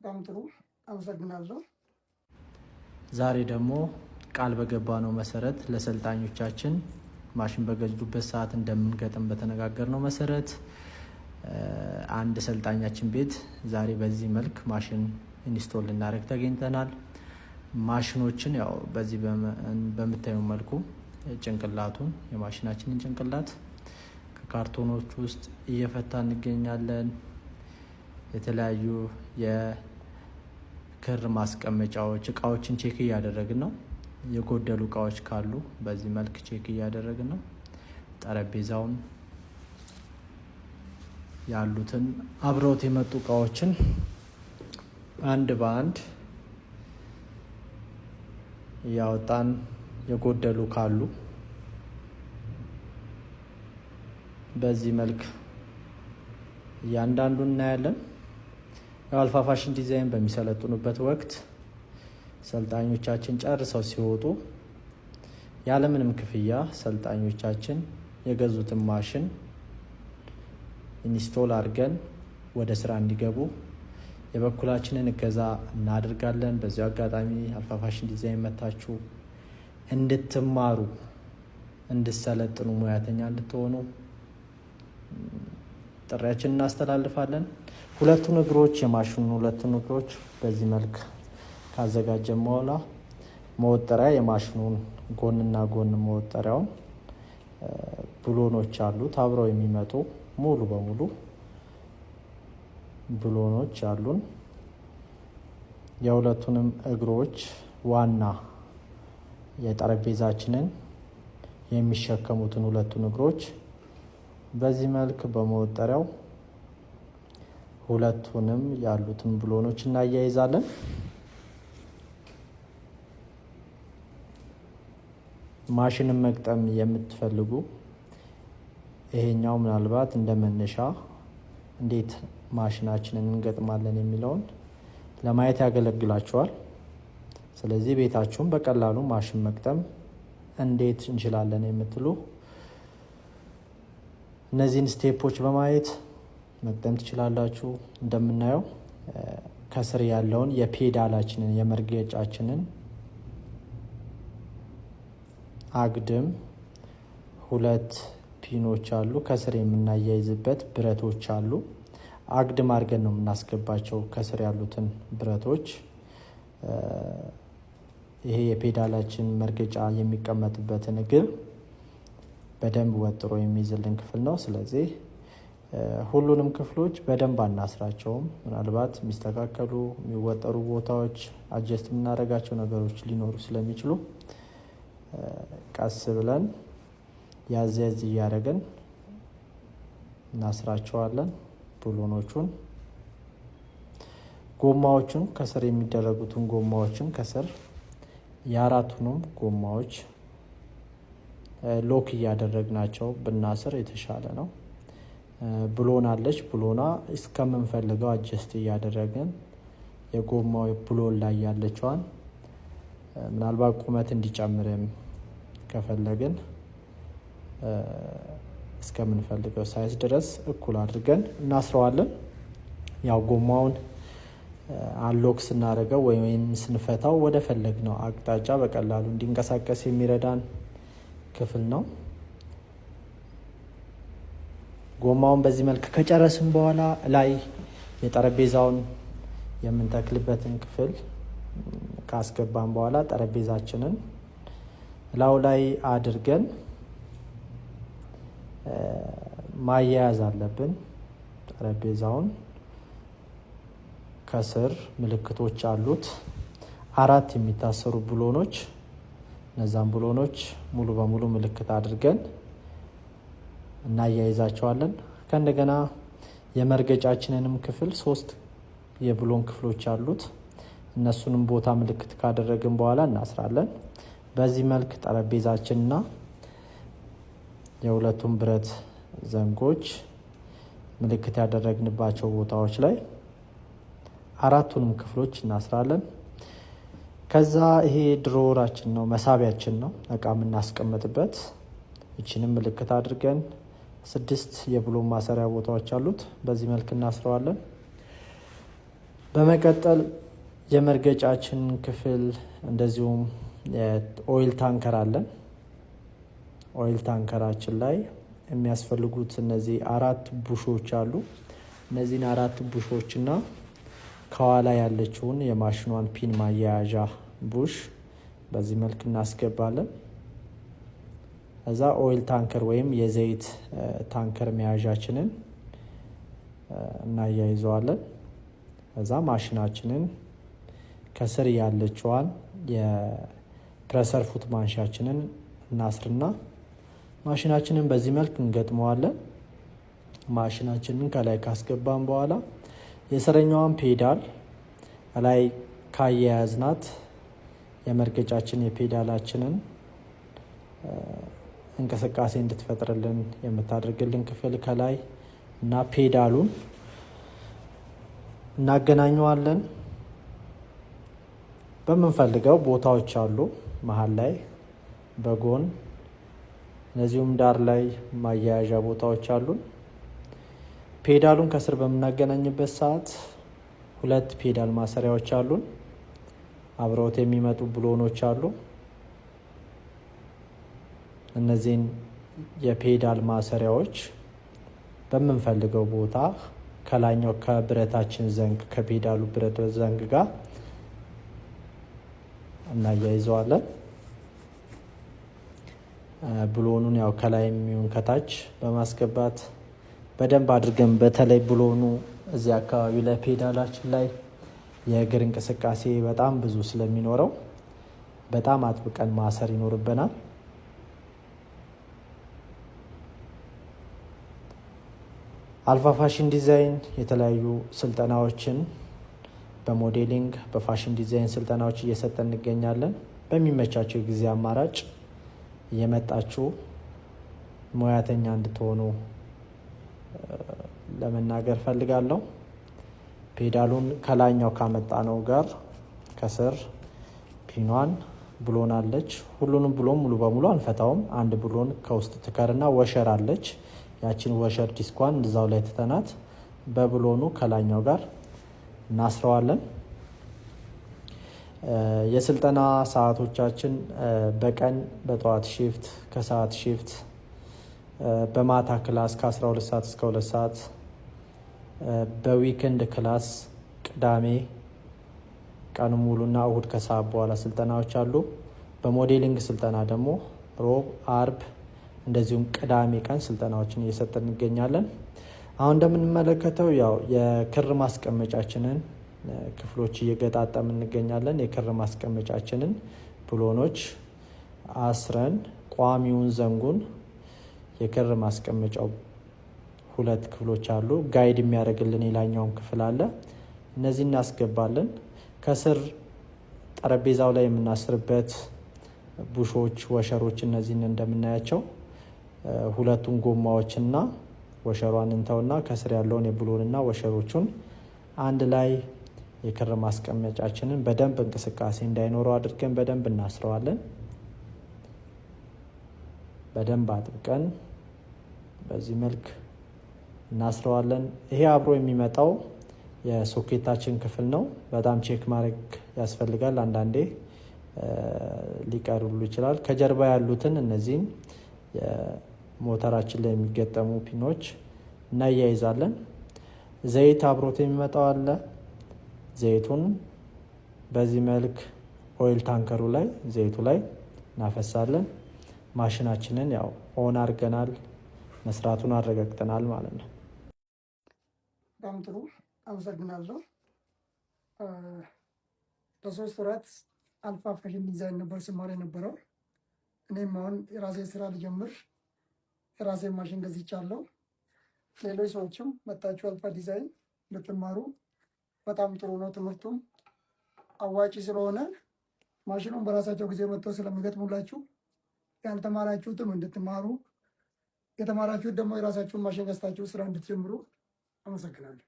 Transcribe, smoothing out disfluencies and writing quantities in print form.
በጣም ጥሩ አመሰግናለሁ። ዛሬ ደግሞ ቃል በገባነው መሰረት ለሰልጣኞቻችን ማሽን በገዙበት ሰዓት እንደምንገጥም በተነጋገርነው መሰረት አንድ ሰልጣኛችን ቤት ዛሬ በዚህ መልክ ማሽን install ልናደርግ ተገኝተናል። ማሽኖችን ያው በዚህ በምታዩ መልኩ ጭንቅላቱን የማሽናችንን ጭንቅላት ከካርቶኖች ውስጥ እየፈታ እንገኛለን። የተለያዩ የክር ማስቀመጫዎች እቃዎችን check እያደረግን ነው። የጎደሉ እቃዎች ካሉ በዚህ መልክ check እያደረግን ነው። ጠረጴዛውን ያሉትን አብረውት የመጡ እቃዎችን አንድ በአንድ እያወጣን የጎደሉ ካሉ በዚህ መልክ እያንዳንዱን እናያለን። የአልፋ ፋሽን ዲዛይን በሚሰለጥኑበት ወቅት ሰልጣኞቻችን ጨርሰው ሲወጡ ያለምንም ክፍያ ሰልጣኞቻችን የገዙትን ማሽን install አድርገን ወደ ስራ እንዲገቡ የበኩላችንን እገዛ እናደርጋለን። በዚሁ አጋጣሚ አልፋ ፋሽን ዲዛይን መታችሁ እንድትማሩ፣ እንድትሰለጥኑ፣ ሙያተኛ እንድትሆኑ ጥሪያችንን እናስተላልፋለን። ሁለቱን እግሮች የማሽኑን ሁለቱን እግሮች በዚህ መልክ ካዘጋጀን በኋላ መወጠሪያ የማሽኑን ጎንና ጎን መወጠሪያውን ብሎኖች አሉት አብረው የሚመጡ ሙሉ በሙሉ ብሎኖች አሉን። የሁለቱንም እግሮች ዋና የጠረጴዛችንን የሚሸከሙትን ሁለቱን እግሮች በዚህ መልክ በመወጠሪያው ሁለቱንም ያሉትን ብሎኖች እናያይዛለን። ማሽንን መግጠም የምትፈልጉ ይሄኛው ምናልባት እንደ መነሻ እንዴት ማሽናችንን እንገጥማለን የሚለውን ለማየት ያገለግላችኋል። ስለዚህ ቤታችሁን በቀላሉ ማሽን መግጠም እንዴት እንችላለን የምትሉ እነዚህን step ኦች በማየት መግጠም ትችላላችሁ። እንደምናየው ከስር ያለውን የፔዳላችንን የመርገጫችንን አግድም ሁለት pin ኦች አሉ። ከስር የምናያይዝበት ብረቶች አሉ። አግድም አድርገን ነው የምናስገባቸው ከስር ያሉትን ብረቶች። ይሄ የፔዳላችን መርገጫ የሚቀመጥበትን እግር በደንብ ወጥሮ የሚይዝልን ክፍል ነው። ስለዚህ ሁሉንም ክፍሎች በደንብ አናስራቸውም። ምናልባት የሚስተካከሉ የሚወጠሩ ቦታዎች adjust የምናደርጋቸው ነገሮች ሊኖሩ ስለሚችሉ ቀስ ብለን ያዝ ያዝ እያደረግን እናስራቸዋለን። ብሎኖቹን፣ ጎማዎቹን ከስር የሚደረጉትን ጎማዎችን ከስር የአራቱንም ጎማዎች lock እያደረግናቸው ብናስር የተሻለ ነው። ብሎን አለች። ብሎኗ እስከምንፈልገው adjust እያደረግን የጎማው ብሎን ላይ ያለችዋን ምናልባት ቁመት እንዲጨምርም ከፈለግን እስከምንፈልገው size ድረስ እኩል አድርገን እናስረዋለን። ያው ጎማውን unlock ስናደርገው ወይም ስንፈታው ወደ ፈለግነው አቅጣጫ በቀላሉ እንዲንቀሳቀስ የሚረዳን ክፍል ነው። ጎማውን በዚህ መልክ ከጨረስን በኋላ ላይ የጠረጴዛውን የምንተክልበትን ክፍል ካስገባን በኋላ ጠረጴዛችንን ላዩ ላይ አድርገን ማያያዝ አለብን። ጠረጴዛውን ከስር ምልክቶች አሉት፣ አራት የሚታሰሩ ብሎኖች። እነዛን ብሎኖች ሙሉ በሙሉ ምልክት አድርገን እናያይዛቸዋለን። ከእንደገና የመርገጫችንንም ክፍል ሶስት የብሎን ክፍሎች አሉት። እነሱንም ቦታ ምልክት ካደረግን በኋላ እናስራለን። በዚህ መልክ ጠረጴዛችንና የሁለቱም ብረት ዘንጎች ምልክት ያደረግንባቸው ቦታዎች ላይ አራቱንም ክፍሎች እናስራለን። ከዛ ይሄ ድሮወራችን ነው፣ መሳቢያችን ነው፣ እቃ የምናስቀምጥበት። ይችንም ምልክት አድርገን ስድስት የብሎን ማሰሪያ ቦታዎች አሉት። በዚህ መልክ እናስረዋለን። በመቀጠል የመርገጫችን ክፍል እንደዚሁም oil tanker አለን። Oil tanker ኣችን ላይ የሚያስፈልጉት እነዚህ አራት ቡሾች አሉ። እነዚህን አራት ቡሾች እና ከኋላ ያለችውን የማሽኗን pin ማያያዣ ቡሽ በዚህ መልክ እናስገባለን። ከዛ oil tanker ወይም የዘይት tanker መያዣችንን እናያይዘዋለን። ከዛ ማሽናችንን ከስር ያለችዋን የ presser foot ማንሻችንን እናስርና ማሽናችንን በዚህ መልክ እንገጥመዋለን። ማሽናችንን ከላይ ካስገባን በኋላ የስረኛዋን ፔዳል ከላይ ካያያዝናት የመርገጫችን የፔዳላችንን እንቅስቃሴ እንድትፈጥርልን የምታደርግልን ክፍል ከላይ እና ፔዳሉን እናገናኘዋለን። በምንፈልገው ቦታዎች አሉ፣ መሀል ላይ፣ በጎን እነዚሁም ዳር ላይ ማያያዣ ቦታዎች አሉን። ፔዳሉን ከስር በምናገናኝበት ሰዓት ሁለት ፔዳል ማሰሪያዎች አሉን። አብረውት የሚመጡ ብሎኖች አሉ። እነዚህን የፔዳል ማሰሪያዎች በምንፈልገው ቦታ ከላይኛው ከብረታችን ዘንግ ከፔዳሉ ብረት ዘንግ ጋር እናያይዘዋለን። ብሎኑን ያው ከላይ የሚሆን ከታች በማስገባት በደንብ አድርገን፣ በተለይ ብሎኑ እዚህ አካባቢ ላይ ፔዳላችን ላይ የእግር እንቅስቃሴ በጣም ብዙ ስለሚኖረው በጣም አጥብቀን ማሰር ይኖርብናል። አልፋ ፋሽን ዲዛይን የተለያዩ ስልጠናዎችን በ modeling፣ በ fashion design ስልጠናዎች እየሰጠን እንገኛለን። በሚመቻቸው የጊዜ አማራጭ እየመጣችሁ ሙያተኛ እንድትሆኑ ለመናገር ፈልጋለሁ። ፔዳሉን ከላይኛው ካመጣነው ጋር ከስር pin ኗን ብሎን አለች። ሁሉንም ብሎን ሙሉ በሙሉ አንፈታውም። አንድ ብሎን ከውስጥ ትከርና washer አለች። ያችን washer ዲስኳን እዛው ላይ ትተናት በብሎኑ ከላይኛው ጋር እናስረዋለን። የስልጠና ሰዓቶቻችን በቀን በጠዋት shift፣ ከሰዓት shift፣ በማታ class ከ12 ሰዓት እስከ 2 ሰዓት፣ በ weekend class ቅዳሜ ቀኑ ሙሉና እሁድ ከሰዓት በኋላ ስልጠናዎች አሉ። በ modeling ስልጠና ደግሞ ሮብ፣ አርብ እንደዚሁም ቅዳሜ ቀን ስልጠናዎችን እየሰጠን እንገኛለን። አሁን እንደምንመለከተው ያው የክር ማስቀመጫችንን ክፍሎች እየገጣጠምን እንገኛለን። የክር ማስቀመጫችንን ብሎኖች አስረን ቋሚውን ዘንጉን የክር ማስቀመጫው ሁለት ክፍሎች አሉ። Guide የሚያደርግልን ሌላኛውን ክፍል አለ። እነዚህ እናስገባለን። ከስር ጠረጴዛው ላይ የምናስርበት ቡሾች፣ washer ኦች እነዚህን እንደምናያቸው ሁለቱን ጎማዎችና washer ሯን እንተውና ከስር ያለውን የብሎንና washer ኦቹን አንድ ላይ የክር ማስቀመጫችንን በደንብ እንቅስቃሴ እንዳይኖረው አድርገን በደንብ እናስረዋለን። በደንብ አጥብቀን በዚህ መልክ እናስረዋለን። ይሄ አብሮ የሚመጣው የሶኬታችን ክፍል ነው። በጣም check ማድረግ ያስፈልጋል። አንዳንዴ ሊቀር ሁሉ ይችላል። ከጀርባ ያሉትን እነዚህን ሞተራችን ላይ የሚገጠሙ pin ኦች እናያይዛለን። ዘይት አብሮት የሚመጣው አለ። ዘይቱን በዚህ መልክ oil tanker ኡ ላይ ዘይቱ ላይ እናፈሳለን። ማሽናችንን ያው on አድርገናል፣ መስራቱን አረጋግጠናል ማለት ነው። በጣም ጥሩ፣ አመሰግናለሁ። ለ3 ወራት አልፋ ፋሽን ዲዛይን ነበር ስማር የነበረው። እኔም አሁን የራሴ ስራ ልጀምር የራሴን ማሽን ገዝቻለሁ። ሌሎች ሰዎችም መጣችሁ አልፋ ዲዛይን ብትማሩ በጣም ጥሩ ነው። ትምህርቱም አዋጪ ስለሆነ ማሽኑን በራሳቸው ጊዜ መጥተው ስለሚገጥሙላችሁ ያልተማራችሁትም እንድትማሩ የተማራችሁት ደግሞ የራሳችሁን ማሽን ገዝታችሁ ስራ እንድትጀምሩ አመሰግናለሁ።